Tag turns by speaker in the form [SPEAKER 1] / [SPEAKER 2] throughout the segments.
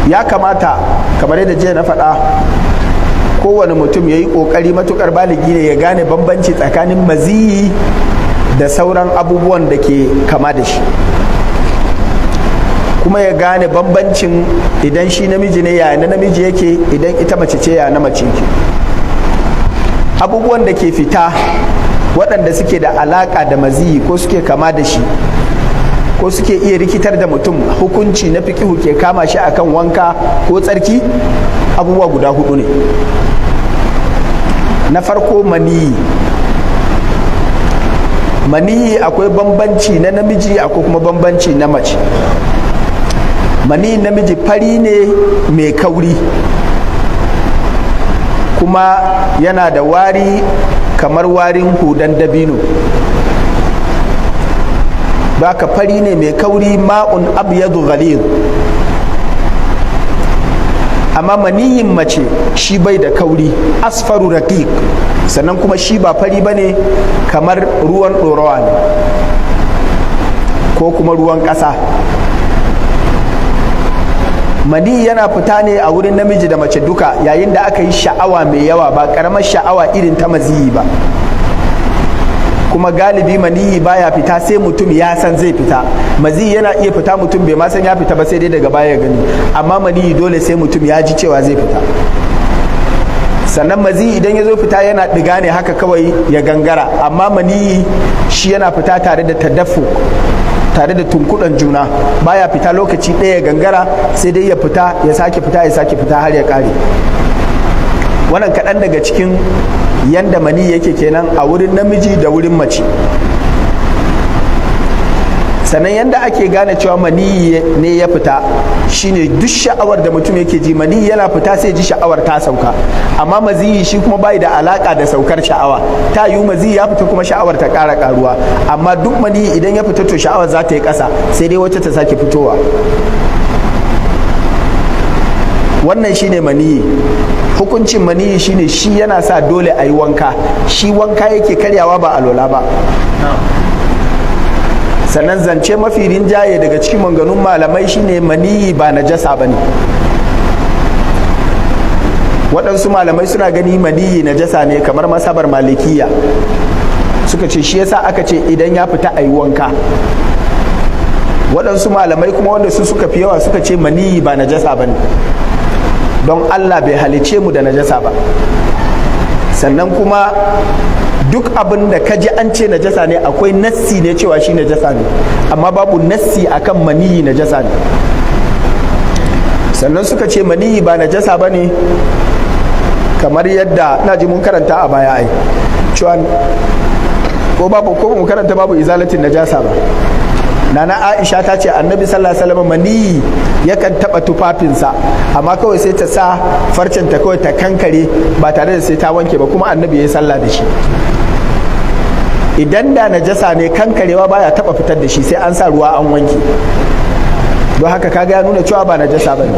[SPEAKER 1] Ya kamata, kamar yadda jiya na faɗa, kowane mutum ya yi ƙoƙari, matuƙar baligi ne, ya gane bambanci tsakanin maziyi da sauran abubuwan da ke kama da shi, kuma ya gane bambancin idan shi namiji ne, ya na namiji yake, idan ita mace ce, ya na mace yake. Abubuwan da ke fita waɗanda suke da alaƙa da maziyi ko suke kama da shi ko suke iya rikitar da mutum, hukunci na fikihu ke kama shi akan wanka ko tsarki, abubuwa guda hudu ne. Na farko, maniyi. Maniyi akwai bambanci na namiji, akwai kuma bambanci na mace. Maniyin namiji fari ne mai kauri, kuma yana da wari kamar warin hudan dabino. Baka fari ne mai kauri, ma'un abyadu ghalid. Amma maniyin mace shi bai da kauri, asfaru raqiq, sannan kuma shi ba fari bane, kamar ruwan ɗorawa ne ko kuma ruwan ƙasa. Mani yana fita ne a wurin namiji da mace duka yayin da aka yi sha'awa mai yawa, ba ƙaramar sha'awa irin ta maziyi ba. Kuma galibi maniyi baya fita sai mutum ya san zai fita. Maziyi yana iya fita mutum bai ma san ya fita ba, sai dai daga baya ya gani. Amma maniyi dole sai mutum ya ji cewa zai fita. Sannan maziyi idan ya zo fita yana ɗiga ne haka kawai ya gangara, amma maniyi shi yana fita tare da tadaffuk, tare da tunkuɗan juna. Baya fita lokaci ɗaya ya gangara, sai dai ya fita, ya sake fita, ya sake fita har ya ƙare. Wannan kaɗan daga cikin yanda mani yake kenan a wurin namiji da wurin mace. Sannan yanda ake gane cewa mani ne ya fita shine duk sha'awar da mutum yake ji, mani yana fita sai ji sha'awar ta sauka. Amma maziyi shi kuma bai da alaka da saukar sha'awa. Ta yiwu maziyi ya fita kuma sha'awar ta ƙara ƙaruwa, amma duk mani idan ya fita to sha'awar za ta yi ƙasa, sai dai wata ta sake fitowa. Wannan shine maniyi. Hukuncin maniyi shine shi yana sa dole a yi wanka. Shi wanka yake karyawa, ba alola ba. Sannan zance mafi rinjaye daga cikin maganganun malamai shine maniyi ba najasa ba ne. Waɗansu malamai suna gani maniyi najasa ne, kamar masabar Malikiya, suka ce shi yasa aka ce idan ya fita a yi wanka. Waɗansu malamai kuma, wanda su suka fi yawa, suka ce maniyi ba najasa ba ne, don Allah bai halice mu da najasa ba. Sannan kuma duk abin da ka ji an ce najasa ne, akwai nassi ne cewa shi najasa ne, amma babu nassi akan maniyi najasa ne. Sannan suka ce maniyi ba najasa ba ne, kamar yadda na ji mun karanta a baya ai cewa ko babu, ko mu karanta babu izalatin najasa ba. Nana Aisha ta ce Annabi sallallahu alaihi wasallam maniyi yakan taba tufafinsa, amma kawai sai ta sa farcenta kawai ta kankare ba tare da sai ta wanke ba, kuma Annabi ya yi sallah da shi. Idan da najasa ne, kankarewa baya taba fitar da shi, sai an sa ruwa an wanke. Don haka kaga ya nuna cewa ba najasa bane.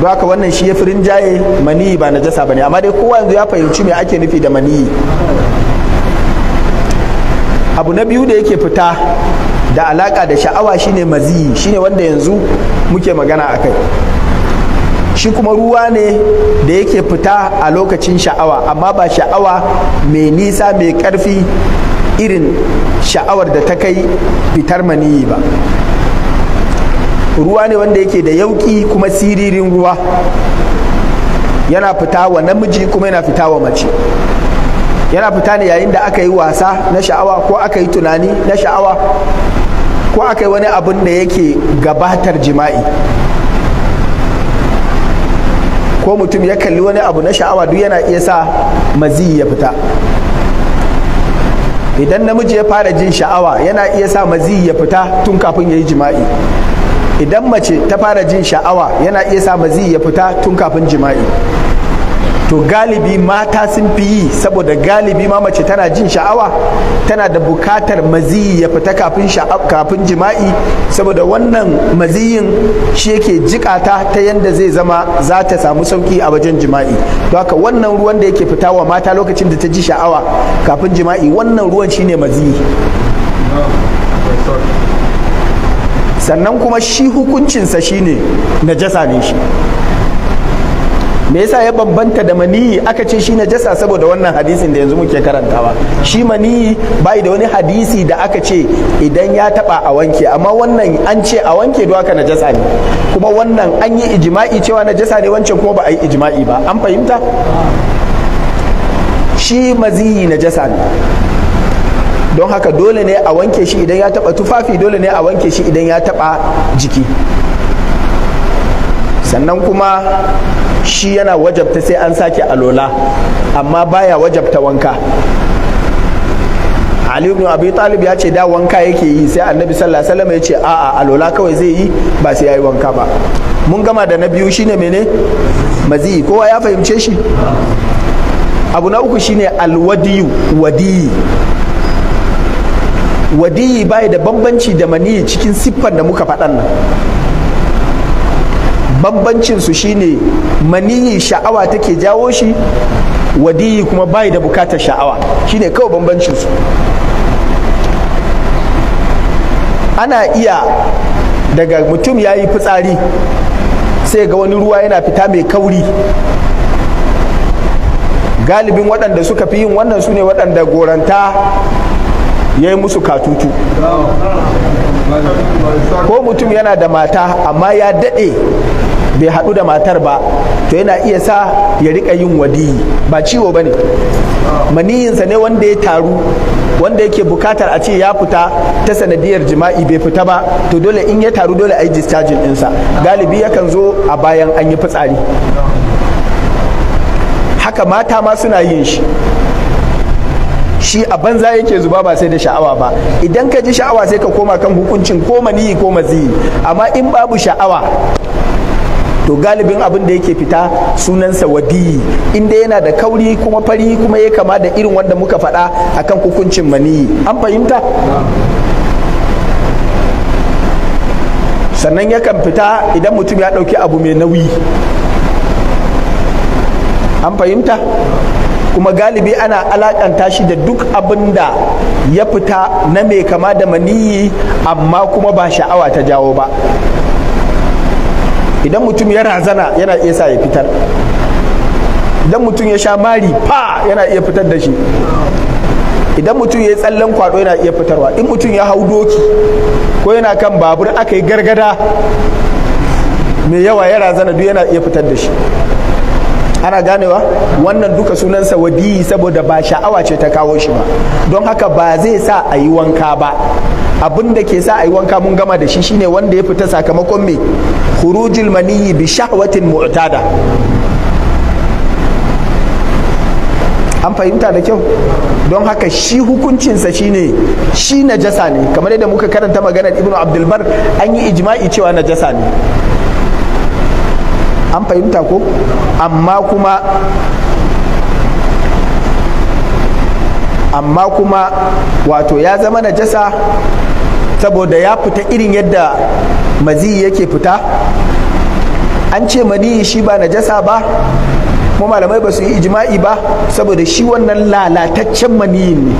[SPEAKER 1] Don haka wannan shi ya fi rinjaye, maniyi ba najasa bane. Amma dai kowa yanzu ya fahimci me ake nufi da maniyi. Abu na biyu da yake fita da alaka da sha'awa shine maziyi, shine wanda yanzu muke magana a kai. Shi kuma ruwa ne da yake fita a lokacin sha'awa, amma ba sha'awa mai nisa mai ƙarfi irin sha'awar da ta kai fitar maniyi ba. Ruwa ne wanda yake da yauƙi kuma siririn ruwa. Yana fita wa namiji kuma yana fita wa mace. Yana fita ne yayin da aka yi wasa na sha'awa, ko aka yi tunani na sha'awa, ko aka yi wani abun da yake gabatar jima'i, ko mutum ya kalli wani abu na sha'awa, duk yana iya sa maziyi ya fita. Idan namiji ya fara jin sha'awa, yana iya sa maziyi ya fita tun kafin ya yi jima'i. Idan mace ta fara jin sha'awa, yana iya sa maziyi ya fita tun kafin jima'i. To galibi mata sun fi yi, saboda galibi ma mace tana jin sha'awa, tana da bukatar maziyi ya fita kafin jima'i, saboda wannan maziyin shi yake jikata ta yanda zai zama za ta samu sauki a wajen jima'i. Don haka wannan ruwan da yake fita wa mata lokacin da ta ji sha'awa kafin jima'i, wannan ruwan shine maziyi. Sannan kuma shi hukuncinsa shine najasa ne shi. Me yasa ya bambanta da maniyi aka ce shi najasa? Saboda wannan hadisin da yanzu muke karantawa. Shi maniyi bai da wani hadisi da aka ce idan ya taba a wanke, amma wannan an ce a wanke, don haka najasa ne. Kuma wannan an yi ijma'i cewa najasa ne, wancan kuma ba a yi ijma'i ba. An fahimta? Shi maziyi najasa ne, don haka dole ne a wanke shi idan ya taba tufafi, dole ne a wanke shi idan ya taba jiki. Sannan kuma shi yana wajabta sai an sake alola, amma baya wajabta wanka. Ali ibn Abi Talib ya ce da wanka yake yi, sai Annabi sallallahu alaihi wasallam ya ce a'a, alola kawai zai yi, ba sai yayi wanka ba. Mun gama da na biyu, shine mene? Mazi. Kowa ya fahimce shi? Abu na uku shine alwadiyu. Wadiyi, wadiyi bai da bambanci da maniyi cikin siffar da muka faɗan nan. Bambancin su shine maniyi sha'awa take jawo shi, wadiyi kuma bai da bukatar sha'awa. Shine kawai bambancin su. Ana iya daga mutum ya yi fitsari sai ga wani ruwa yana fita mai kauri. Galibin waɗanda suka fi yin wannan su ne waɗanda goranta ya yi musu katutu, ko mutum yana da mata amma ya daɗe bai haɗu da matar ba, to yana iya sa ya riƙa yin wadiyi. Ba ciwo ba ne, maniyinsa ne wanda ya taru, wanda yake bukatar a ce ya fita ta sanadiyar jima'i, bai fita ba. To dole in ya taru dole a yi discharging ɗinsa. Galibi yakan zo a bayan an yi fitsari. Haka mata ma suna yin shi. Shi a banza yake zuba, ba sai da sha'awa ba. Idan ka ji sha'awa sai ka koma kan hukuncin ko maniyi ko maziyi, amma in babu sha'awa to galibin abin da yake fita sunansa wadiyi, inda yana da kauri kuma fari kuma ya kama da irin wanda muka faɗa akan hukuncin maniyi. An fahimta? Sannan yakan fita idan mutum ya ɗauki abu mai nauyi. An fahimta? Kuma galibi ana alakanta shi da duk abin da ya fita na mai kama da maniyi amma kuma ba sha'awa ta jawo ba. Idan mutum ya razana yana iya sa ya fitar. Idan mutum ya sha mari fa yana iya fitar da shi. Idan mutum ya yi tsallen kwado yana iya fitarwa. In mutum ya hau doki ko yana kan babur aka yi gargada mai yawa ya razana, duk yana iya fitar da shi. Ana ganewa? Wannan duka sunansa wadiyi saboda ba sha'awa ce ta kawo shi ba, don haka ba zai sa a yi wanka ba. Abin da ke sa a yi wanka mun gama da shi, shine wanda ya fita sakamakon me? Khurujul maniyyi bi shahwatin mu'tada. An fahimta da kyau? Don haka shi hukuncinsa shine shi najasa ne, kamar yadda muka karanta maganar Ibnu Abdulbar, an yi ijma'i cewa najasa ne. An fahimta ko? Amma kuma wato ya zama najasa saboda ya fita irin yadda maziyi yake fita. An ce maniyi shi ba najasa ba, kuma malamai ba su yi ijma'i ba, saboda shi wannan lalataccen maniyin ne.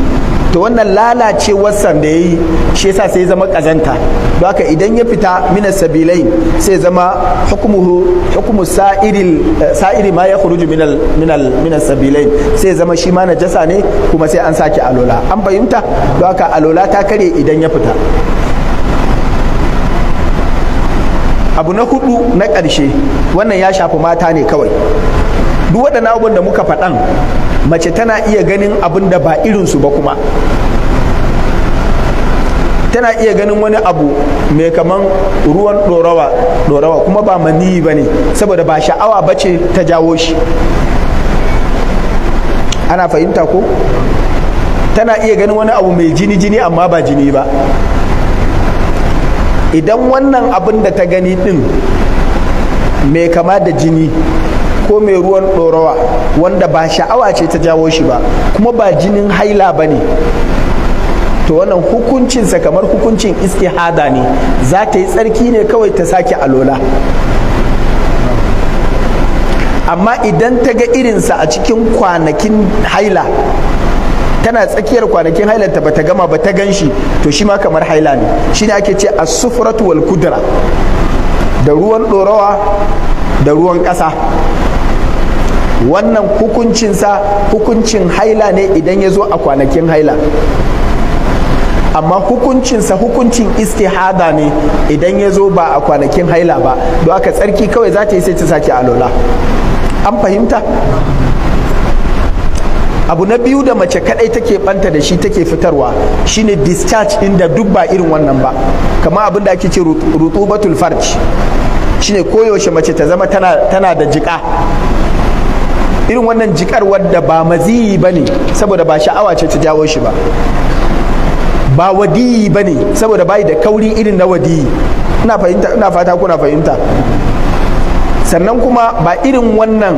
[SPEAKER 1] To wannan lalacewar da ya yi shi yasa sai zama kazanta. Don haka idan ya fita minas sabilain sai zama hukumuhu hukumu sa'iri ma ya khuruju minal minal minas sabilain, sai zama shi ma najasa ne kuma sai an sake alola. An fahimta? Don haka alola ta kare idan ya fita. Abu na hudu na ƙarshe, wannan ya shafi mata ne kawai. Duk waɗannan abubuwan da muka faɗan, mace tana iya ganin abin da ba irinsu ba, kuma tana iya ganin wani abu mai kaman ruwan ɗorawa ɗorawa, kuma ba maniyi ba ne, saboda ba sha'awa ba ce ta jawo shi. Ana fahimta ko? Tana iya ganin wani abu mai jini jini amma ba jini ba. Idan wannan abin da ta gani ɗin mai kama da jini ko mai ruwan ɗorawa, wanda ba sha'awa ce ta jawo shi ba kuma ba jinin haila ba ne, to wannan hukuncinsa kamar hukuncin istihada ne, za ta yi tsarki ne kawai ta sake alola. Amma idan ta ga irinsa a cikin kwanakin haila, Tana tsakiyar kwanakin hailanta, bata gama ba ta ganshi, to shi ma kamar haila ne. Shine ake ce as-sufratu wal kudra, da ruwan ɗorawa da ruwan ƙasa. Wannan hukuncinsa hukuncin haila ne idan ya zo a kwanakin haila, amma hukuncinsa hukuncin istihada ne idan ya zo ba a kwanakin haila ba. Don haka tsarki kawai za ta yi, sai ta sake alola. An fahimta? Abu na biyu da mace kadai take banta da shi, take fitarwa, shine discharge inda duk ba irin wannan ba, kamar abin da ake ce rutubatul farj, shine koyaushe mace ta zama tana da jika, irin wannan jikar wadda ba maziyi ba ne, saboda ba sha'awa ce ta jawo shi ba, ba wadiyi ba ne, saboda bai da kauri irin na wadiyi. Ina fahimta, ina fata kuna fahimta. Sannan kuma ba irin wannan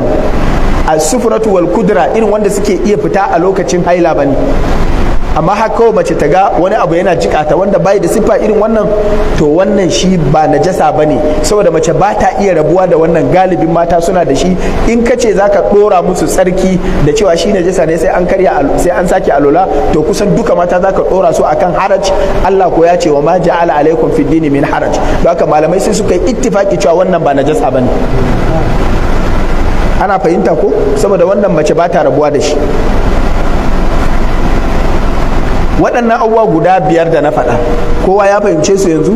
[SPEAKER 1] asufratu wal kudra, irin wanda suke iya fita a lokacin haila ba ne. Amma haka kawai mace ta ga wani abu yana jikata wanda bai da siffa irin wannan, to wannan shi ba najasa ba ne, saboda mace ba ta iya rabuwa da wannan. Galibin mata suna da shi. In ka ce za ka ɗora musu tsarki da cewa shi najasa ne, sai an karya, sai an sake alola, to kusan duka mata za ka ɗora su akan haraj. Allah ko ya ce: "Wa ma ja'ala alaikum fid dini min haraj." Don haka malamai sai suka yi ittifaki cewa wannan ba najasa bane. Ana fahimta ko? Saboda wannan mace ba ta rabuwa da shi. Waɗannan abubuwa guda biyar da na faɗa, kowa ya fahimce su yanzu?